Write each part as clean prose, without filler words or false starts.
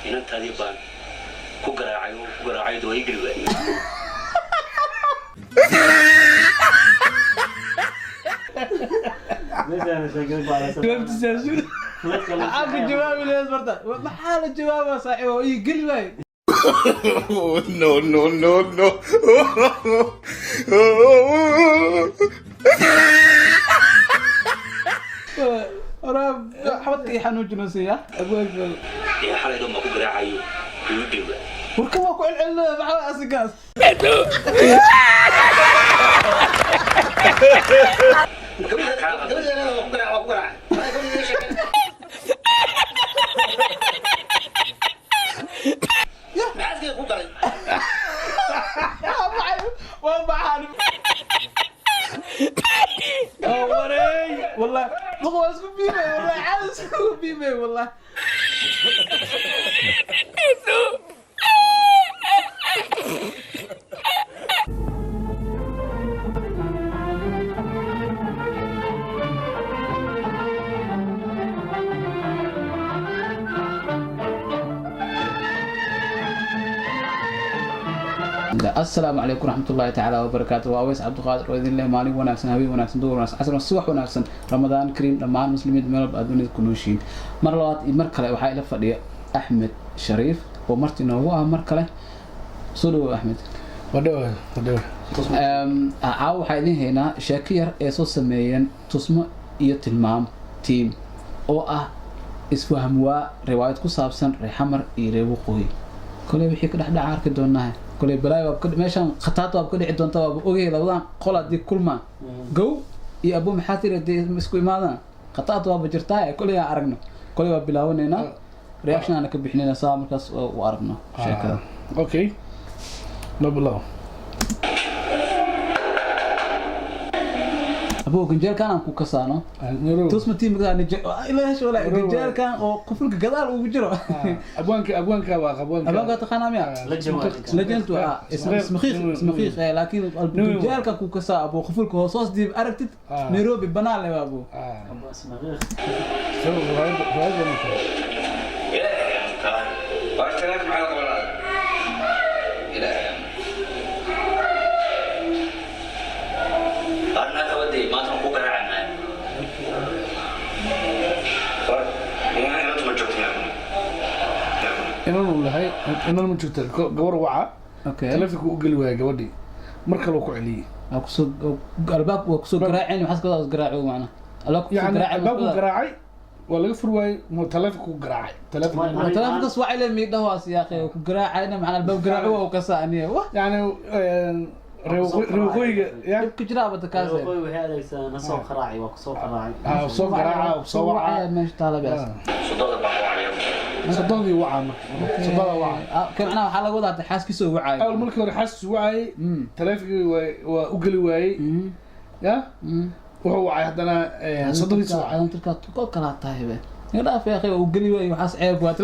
Inantaadii baan ku garaacay oo ku garaacay, dee waa ii geli waay. Maxaa ku jawaabi lahayd marta? Maxaa la jawaabaa, saaxiib? Oo ii geli waay. No, no, no, no. Oraa xabadka ii xanuujinaysiya. Dee xalay dhan baan ku garaacayo, wuu ii geli waay. Warka waa ku celcelinaya, maxaa asigaas? Gabadheeda waa ku garaac, waa ku garaac. Gabadheeda sheekay. Maxaa ku galay? Waa maxaan oo wareey, wallahi duq waa isku biimay, wallahi caadi isku biimay, wallahi. Asalaamu calaykum waraxmatullaahi tacaala wabarakaatu. Waa Aweys Cabdiqaadir oo idin leh maalin wanaagsan, habeen wanaagsan, duhur wanaagsan, casr wanaagsan, subax wanaagsan, Ramadaan kariim dhammaan muslimiinta meel walba aad dunida ku nooshiin. Mar labaad iyo mar kale waxaa ila fadhiya Axmed Shariif oo marti noogu ah mar kale. Soo dhawow, Axmed. Wadhawa, wadhawa. Caawa waxaa idin haynaa sheeko yar ee soo sameeyeen Tusmo iyo Tilmaam team, oo ah isfahmwaa, riwaayad ku saabsan reer Xamar iyo reer Waqooyi. Koley wixii ka dhexdhaca arki doonaa. Koley balaayo waab ka meeshan khataata waab ka dhici doonta, waaba ogyahay. Labadan qol haddii kulmaan, gow iyo abu, maxaa tiri, haddii isku imaadaan khataata waaba jirtaa. Koley aan aragno, koley waa bilaabanaynaa, reaction aana ka bixinayna saa markaas u aragno sheekada. Okay, no bilow. Abu, ganjeelkan aan ku kasaano. Tusma team ganjeelkan oo qufulka gadaal ugu jiro. Abwaanka, abwaanka waa abwaanka. Abwaanka taqaanaa miya? Legend waa ismakiiq, ismakiiq, laakiin ganjeelkan ku kasaa, abu, qufulka hoos hoos diib aragtid. Nairobi banaan le, abu. Ilaahay baashtanaad maxaa la qabanaa? Ilaahay arnaa qabadee, maanta waan ku garaacay. Inantu ma joogto miyaa? Inan uu lahay, inan ma joogta, gabar waca. Okay. Taleefonka u geli waaya gabadhii, mar kale ku celiyey. Waa kusoo albaab, waa kusoo garaaceen, maxaa iska garaaco macna albaab kusoo yani garaaceen? Albaabku garaacay, waa laga fur waayey, mu taleefonku garaacay taleefonka. Taleefonkas waa ile miidhahoas yaa akhi ku garaacayna, maxaa albaab garaaco waa u kasaa aniga wah. Yani reer waqooyiga ya. Dhibka jiraa bada kaas. Waxay adeegsadaan soo qaraacay, waa kusoo qaraacay. Ah, soo garaaca, soo waca. Meesha taala beas. Sodada baan wacaya. Sododii waca, marka sodada waca. Kan macnaha waxaa laga wadaa hadda xaaskiisa oo wacaayo. Awal markii hore xaaskiisu wacayay, taleefonkii waa u geli waayey ya, wuxuu wacay haddana sododiisa wacay. Adan tirkaa kol kalaa tahay be, iga dhaaf ya akhi, uu geli waayo, waxaas ceeb waa.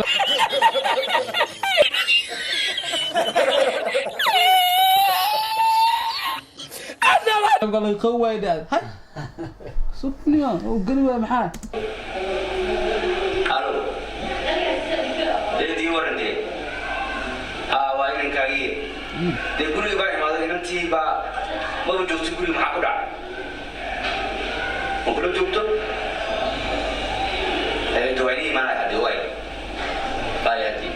Laga qaw waayo dhaad hay sugniyo uu geli waayo maxaa? Alo, eedii waran dee. Haa, waa inankaagii dee. Guriga baa imaaday, inantii baa maba joogto guriga. Maxaa ku dhacay? Ma kula joogto? De waa inii imaanaya dee, waay baay hadii.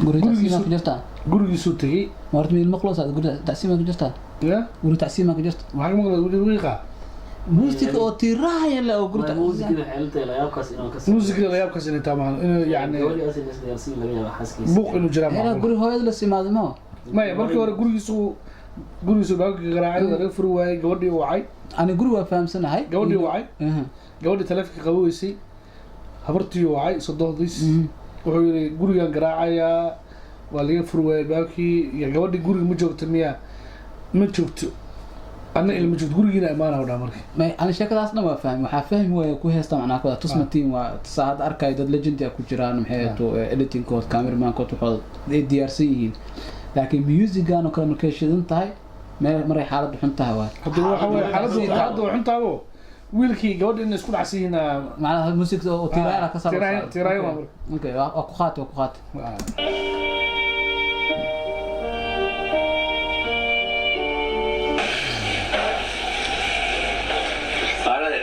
Guri tacsiimaa ku jirtaa. Gurigiisuu tegey. Horta miil maqloosaa, guri tacsiimaa ku jirtaa. Ya. Guri tacsiimaa ku jirta. Maxaa ka maqlay guri wiiqa? Muusika oo tiiraaya le oo guri. Muusikada waxay la tahay layaabkaas inuu ka muusikada layaabkaas inay taamaan inuu yani gabadhii asin isdiyarsiin laga yaaba xaaskiisa. Buuq inuu jiraa. Hela. Macquul. Guri hooyada la simaado ma? Maya, markii hore gurigiisu baabka garaacay, waa laga furi waayey, gabadhii wacay. Ani guri waa fahamsanahay. Gabadhii wacay. Gabadhii taleefonka qaboweysay, habartii wacay, sodohdiis. Wuxuu yidhi gurigaan garaacayaa, waa laga furi waayey baabkii iyo gabadhii guriga ma joogto miya? Ma joogto, anna ilma joogto, gurigiina imaana dhaa marka. May, ani sheekadaas dhan waa fahmi, waxaa fahmi waaya ku heesta macnaa kuwada Tusma team waa saa hadda arkayo dad legend ah ku jiraan, maxay ahayd, editingkood, cameramankood, waxooda ay diyaarsan yihiin, laakiin musigan oo kale markay shidan tahay. Meel maray xaaladdu xun tahay waay. Hadda waxa weeye xaaladdu waa xuntaabo, wiilkii gabadha inay isku dhacsiin. Macnaha music oo tiraaya ka saaro. Tiraaya waa marka. Okay, waa ku qaatay, waa ku qaatay. Aade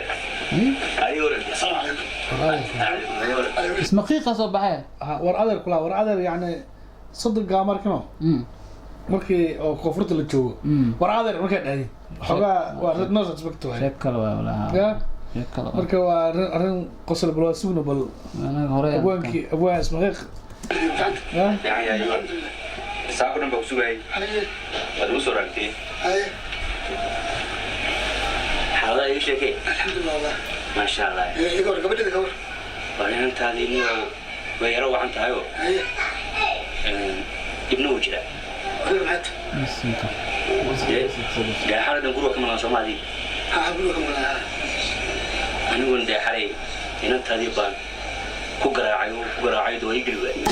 ayo waran. Ayo waran. Ismaqiiqa soo baxay. War adeer kula, war adeer, yani 30 markino markii oo koonfurta la joogo, war adeer markaa dhahdi xoogaa waa no suspect waay. Sheeg kale waay walaa. Ya. Sheeg kale waay. Marka waa arrin qosol, bal waa sugna bal. Anaga hore abwaankii, abwaan Ismaqiiq ya. Fiican yahay waran. Saako dhan baa ku sugayay. Waad igu soo raagtay. Xaaladaha ii sheekay. Alxamdulilah wallah. Maasha Allah. Iga war, gabadheeda ka war. Waa inantaadii niyow way yaro wacan tahayoo dhibna wuu jiraa. Adiga maxay tahay? Misinka. Dee xalay dhan guriga ka maqan Soomaali. Ha, guriga ka maqnaa. Aniguna dee xalay inantaadii baan ku garaacay oo ku garaacay, dee waa ii geli waayey.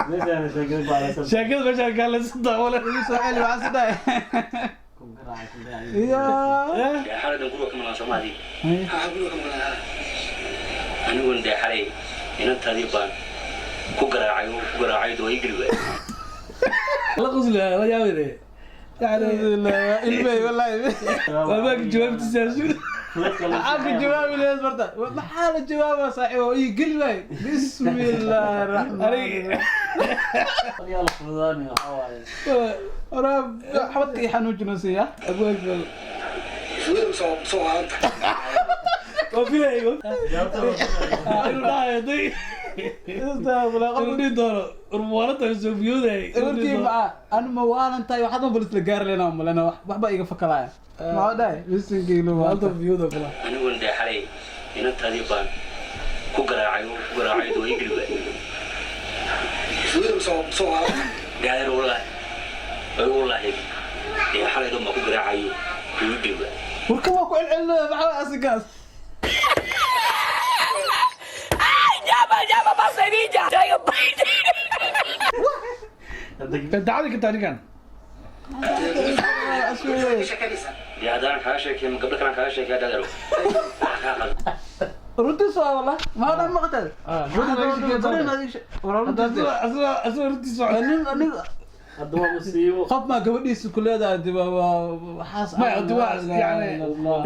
Meeshaan sheekada baa Sheekada meeshaan kaalaysantaa wala. Soo celi, waxaan si dhahay. Ku garaacay, ku garaacay. Ya. Dee xalay dhan guriga ka maqan Soomaali. Ha, guriga ka maqnaa. Aniguna dee xalay inantaadii baan ku garaacay oo ku garaacay, dee waa ii geli waayey. La qosli la yaabine yani. Ilmey wallahi. Abwaanka jawaabtiisa sugna. Maxaa ku jawaabi lahayd marta? Maxaa la jawaabaa saaxiib oo ii geli waay? Bismillaahi raxmaani raxiim. Yaa la fududaanaya, waxaa waaye. Waraa xabadka ii xanuujinaysa. Abwaanka bal. Soo soo waalanta. Waa filay inuu dhahayo day inuu dhihi doono urmuwaanata soo biyooday. Runtii maxaa anu ma waalan tahay, waxaad bal isla gaari leynaa malena waxba iga fakalaya. Maxaa dhahay? Bisinkiina maanta maanta. Biyooda kula. Aniguna dee xalay inantaadii baan ku garaacay oo ku garaacay, dee waa ii geli waayey. Soo soo waalanta. Gaadar wallaahi way wallaahi dee xalay dhan baan ku garaacayo, wuu ii geli waayey. Warka waa ku celcelinaya, maxaa asigaas? Llama, llama pa' Sevilla. Traigo Dacdi ka taa ninkan. Sheekanaysaa. Dee haddaan kaaga sheekay ma gabdho kalaan kaaga sheekay daadaro waxaa kaa qaldan. Runtiis waa wallah. Maxaa dhan maqtay? Asagoo runtiisa. Nin Hadda waa musiibo. Qof maa gabadhiisa ku leedahay dib waa waxaas. Ma hadda waa yani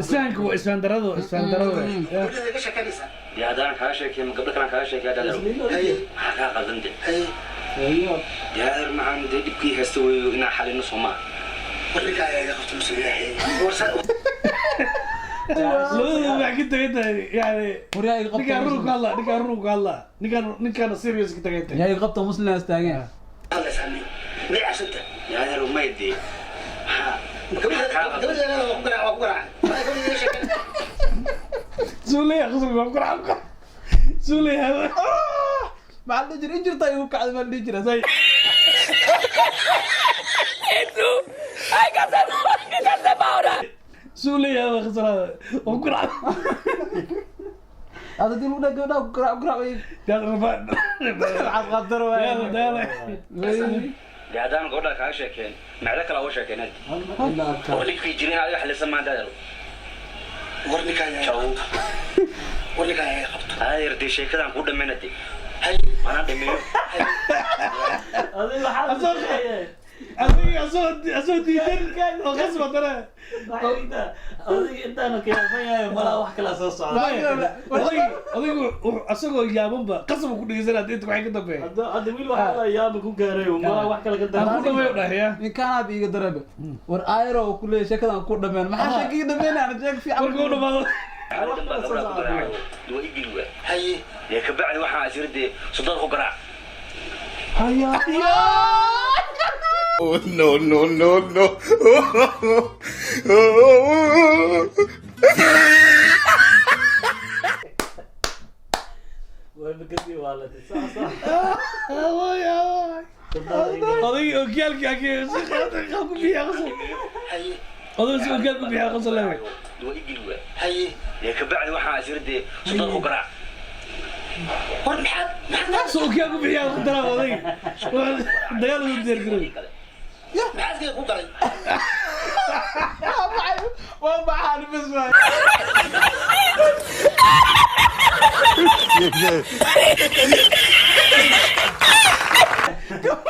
isfahanka waa isfahan darado, isfahan darado. Gabadheeda ka sheekanaysaa. Dee haddaan kaaga sheekay ma gabdho kalaan kaaga sheekay daadaro waxaa kaa qaldan de. Dee adeer maxaan dee dhibkii haysta weeyo inaan xalino soo maaha. War ninka ayaa iga qabta mise ilaahay. War Labadooda waxay ka tagan tahay yani Waryaa iga qabta. Ninkaan run ku hadlaa, ninkaan run ku hadlaa, ninkaan ninkaana serious ka tagan tahay. Yaa iga qabta muslim istaageen. Hadlaysaa niyo. Miyay cabsanta? Dee adeer umay dee maxaa Gabadheeda waa ku garaac, waa ku garaacay. Maxay gabadheeda iga sheekanaysaa? Suu leeyahay qosolka waa ku raac suu leeyahay. Maxaa la dhihi jiray? Injirtaa igu kacday maa la dhihi jiray? Jesús. Hay que hacer, ¿qué hacemos ahora? Suu leeyahay waa qosolada waa ku raac. Hada dii lagu dhahay gabadhaha ku garaac, ku garaac way. Yaad rabaan. Waxaad qadar waay. Yaala yaala. Dee haddaan gabdhaha kaaga sheekeen macdo kale uga sheekeen haddi oo dhibkii jirin adiga xalisan maan daadaro. War ninka ayaa iga Jaw. qabta. War ninka ayaa iga qabta. Adeer dee sheekadan kuu dhammayn hadde manaa dhameeyo. Adiga waxaa la sheegay. Adiga asoo diidan oo qasba dare. Adiga intaanu kiyaasan yahay malaa wax kala soo socda. Adigu asagoo yaabanba qasab ku dhegeysanaa inta waxay ka dambeeya. Hadda wiil waxaa la yaaba ku gaaray malaa wax kale ka Aan ku dambeeya. dhameeyo dhahaya. Ninkaanaad iiga dareebe war aayaro oo ku leeyahay sheekadan ku dhameen, maxaa sheeka ii dhameenaya? Sheek fiican. Markuu dhamaado. Xalay dhan baan gabdhaha ku garaacay dee waa ii geli waayey. Haye. Dee kabacdi waxaan isiri dee sodada ku garaac. Haya. Oh, no, no, no, no. Way makasii waalatay, sax sax. Odaygi ogaalkii akii si qalad ku bixiya qasab. Haye. Odaygi si ogaal ku bixiya qasab leeyahay. Waa ii geli waay. Haye. Dee kabacdi waxaan isiri dee sodohda ku garaac. War maxaad Soo okiyaa ku bixiyaa ku daraa odayga. Dagaal uu diyaar garoobay. Maxaad ku galay? Waa maxaan bas waay.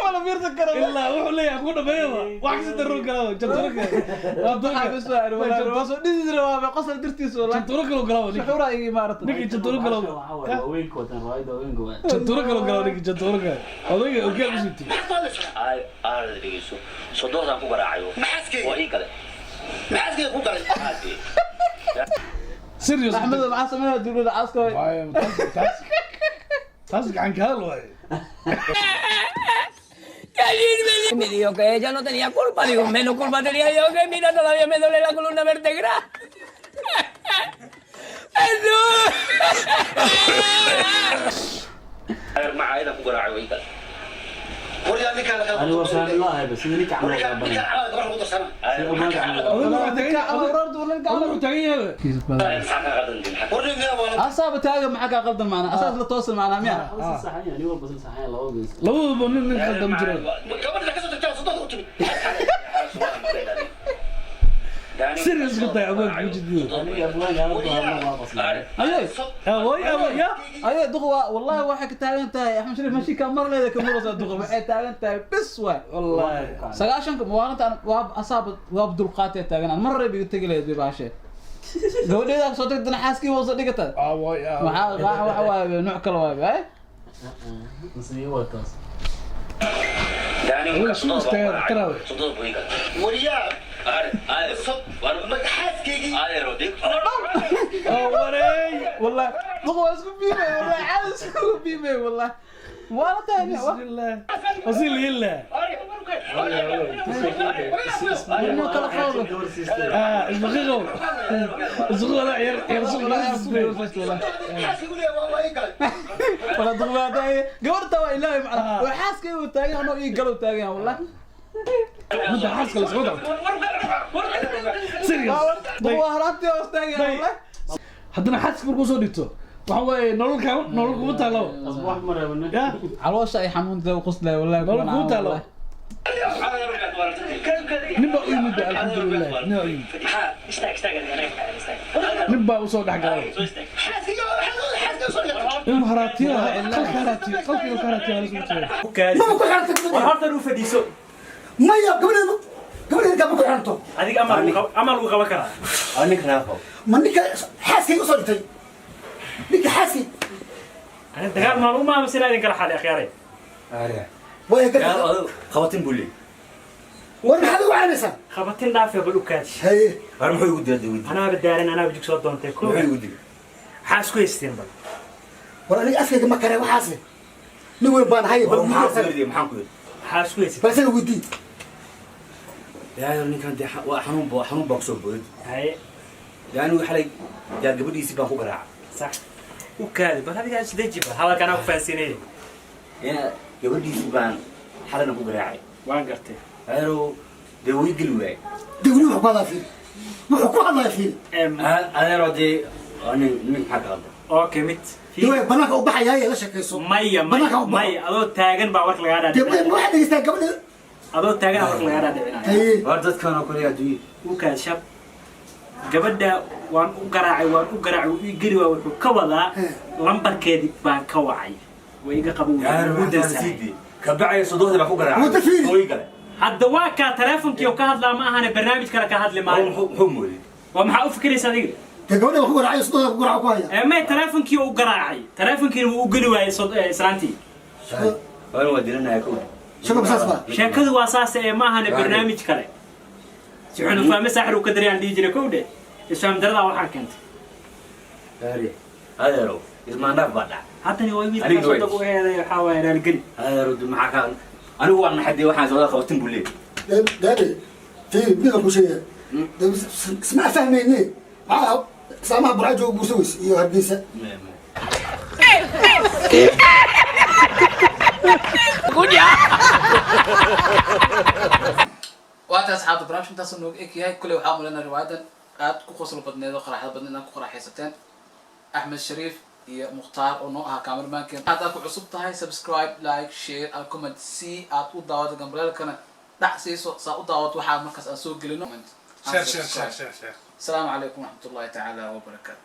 Wala fiirsan karo. Ilaa wuxuu leeyahay ku dhameeyaba. Wax kasi darro galaba. Janturo kale. Waa Maxaa bas waay? Wala soo dhisi jiray waa qosol dartiis wala. Janturo kale galaba ninka. Shucuura iga imaarata. Ninkii janturo kale. Waxaa waaye waaweynka wataan riwaayadda waaweynka waay. Janturo kale galaba ninkii janturo kale. Odayga okiyaa ku siitay. Maxaad ku hadlaysaa? Aarada dhegeyso, sodohdaan ku garaacayo. Maxaaskeyga? Waa ii gale. Maxaaskeyga ku galay? Haadee. Serious. Axmed maxaa sameeyaa dowladda caaska waay. Waaye taas gacan ka hadal waaye. Me dijo que ella no tenía culpa. Digo, menos culpa tenía yo que mira, todavía me duele la columna vertebral. ¡Jesús! Adeer macaayadaan ku garaacay waa ii gale. War yaa ninkaan la kala Ani waa fahmi lahay bas sida ninka camal Ninkaan waa badan. ninkaan camal gabar lagu darsana. Adeer Sida maxaa umaga kaa camal. Odayga wuxuu taagan yahay. Odayga wuxuu taagan yahay. Maxaa kaa qaldan dee? War ninkaan waa la Asaaba taagan maxaa kaa qaldan macnaa? Asaas la toosan macnaa miya? Waa isla saxan yahay, nin walba isla saxan yahay, laba bes. Labaduba nin khaldan ma jiraan. Gabadha ka soo tagtay sodohda u timid. Serious ku tahay agoonka ku jiddiyo. Aniga abwaanka hadda hadla waa qoslay. Ayay. Way ya. Ayay duq waa wallahi waxay ka taagan tahay Axmed Shariif meeshii ka mar leedahay ka maraysa duq waxay taagan tahay bis waay. Wallahi. 90ka maalinta waa asaaba waa dulqaatay taagan aan mar reeb iga tagi lahayd baashe. Gabadheeda soo tagtana xaaskii waa soo dhigata. Ah way ah. Maxaa waxa waaye nooc kale waaye ay. Musiibo waa taas. War yaa xaaskaygii. Oh wareey. Wallahi duq waa isku biimay wallahi caadi isku biimay wallahi. Waa la tahay Bismillah. Wasil illa. inuu kala qaado. Ah isbaqiqo. Isbaqiqo la yar yar suuq la Xaaskaygu leeyahay waa ii galay. Wala duq baa tahay gabarta waa ilaahay macna waa xaaskii uu taagan anoo ii galow taagan wallahi. Hadda xaaska la soo dhaw. Serious. Duq waa haraantii hoos taagan wallahi. Haddana xaaska markuu soo dhigto waxa waaye nolol ka nolol kuma taalo. Asbuux ma reebno. Ya Caloosha ay xanuunta u qoslay wallahi. nolol kuma taalo. Nin baa u yimid alxamdulillah. Nin baa u yimid. Nin baa u soo dhex galay. Xaaskayga xaaskayga soo dhigatay. Inuu haraatiyo qalka haraatiyo qalka inuu ka haraatiyo halis ugu jiray. Ma ku xiranto War horta u fadhiiso. Maya gabadheedu gabadheedu ma ku xiranto. Adiga ama lagu qaban karaa. Ma ninka xaaskayga usoo dhigtay. Ninka xaaskay Ani dagaal maan u maamusin idin kala xalay akhyaaray. way ka Qabatin buu leeyahay. War maxaad ugu caanaysaa? Qabatin dhaafay bal u kaadi. Haye. War muxuu igu dilay dawladda? Anaaba daaran anaaba jig soo doontay ko. Muxuu igu dilay? Maxaa isku haysteen bal? War aniga afkayga ma karee waxaas. Nin weyn baan ahay bal Maxaan ku yidhi? Maxaan ku yidhi? Maxaa isku haysteen? Bal isaga weydii. Yaa ninkan dee waa xanuun baa xanuun baa ku soo booday. Haye. Dee anigu xalay dee gabadhiisii baan ku garaacay. Sax. U kaadi bal adiga is deji bal hadalka anaa ku fahansiinayay. Yaa gabadhiisii baan xalayna ku garaacay. Waan gartay. Adeerow dee wuu ii geli waayey. Dee weli wuxuu ku hadlaa fiiri. Wuxuu ku hadlaa fiiri. Adeerow dee waa nin nin maxaa ka qaldan? Okay mid. Dee way banaanka u baxayaa la sheekayso. Maya maya Banaanka u baxo. maya adoo taagan baa warka lagaa Dee dhaadhicinaya. ma waxaad dhegeystaa gabadha. Adoo taagan baa warka lagaa dhaadhicinaya. Haye. War dadkan oo kale adduunya. U kaadi shab. Gabadha waan u garaacay waan u garaacay wuu ii geli waayey wuxuu ka wadaa lambarkeedii baan ka wacay. Way iga qaban Yaa wuu waxaan dansahay. sii dee. Kabacay sodohdii baan ku garaacay. Wada fiiri. Oo ii galay. Hadda waa kaa taleefonkii oo ka hadlaa ma ahane barnaamij kale ka hadli War maayo. muxuu mooday? Waa maxaa u fikiraysa adiga? Dee gabadha wax ku garaacay sodohda ku garaac ku haya. Ee may taleefonkii u garaacay. Taleefonkiina wuu u geli waayey islaantii. Waan waa dilanayaa kow. Sheeko saas baa. Sheekadu waa saas ee ma ahane barnaamij kale. Si xun u fahme saaxir uu ka darayaan dhihi jiray kow dhe. Isfahm daradaa waxaa keentay. Adeer adeerow ismaandhaaf baa dhacay. Haddana waa Aniga wiilkaas way. wadda u eeday waxaa waaye raaligeli. Adeerow dee maxaa ka anigu waan naxay dee waxaan soo qabatin buu leeyahay. Daabe fiiri midaan ku sheegaya. Dee isma fahmayne. Maxaa islaamaha Burco jooga guursa weyse iyo Hargeysa. Waa taas asxaabta barnaamijka intaasuu nooga eg yahay. Kuley waxaa mulanaa riwaayadan Aad ku qosol badneed oo qaraxda badneed inaad ku qaraxaysateen. Axmed Shariif iyo Mukhtaar oo noo ahaa cameramanken. Haddaad ku cusub tahay, subscribe, like, share and comment si aad u daawato. Gambaleelkana dhac siiso saa u daawato waxaa markaas aan soo gelino. Share, share, share, share, share. Asalaamu calaykum waraxmatullahi tacaala wabarakaatu.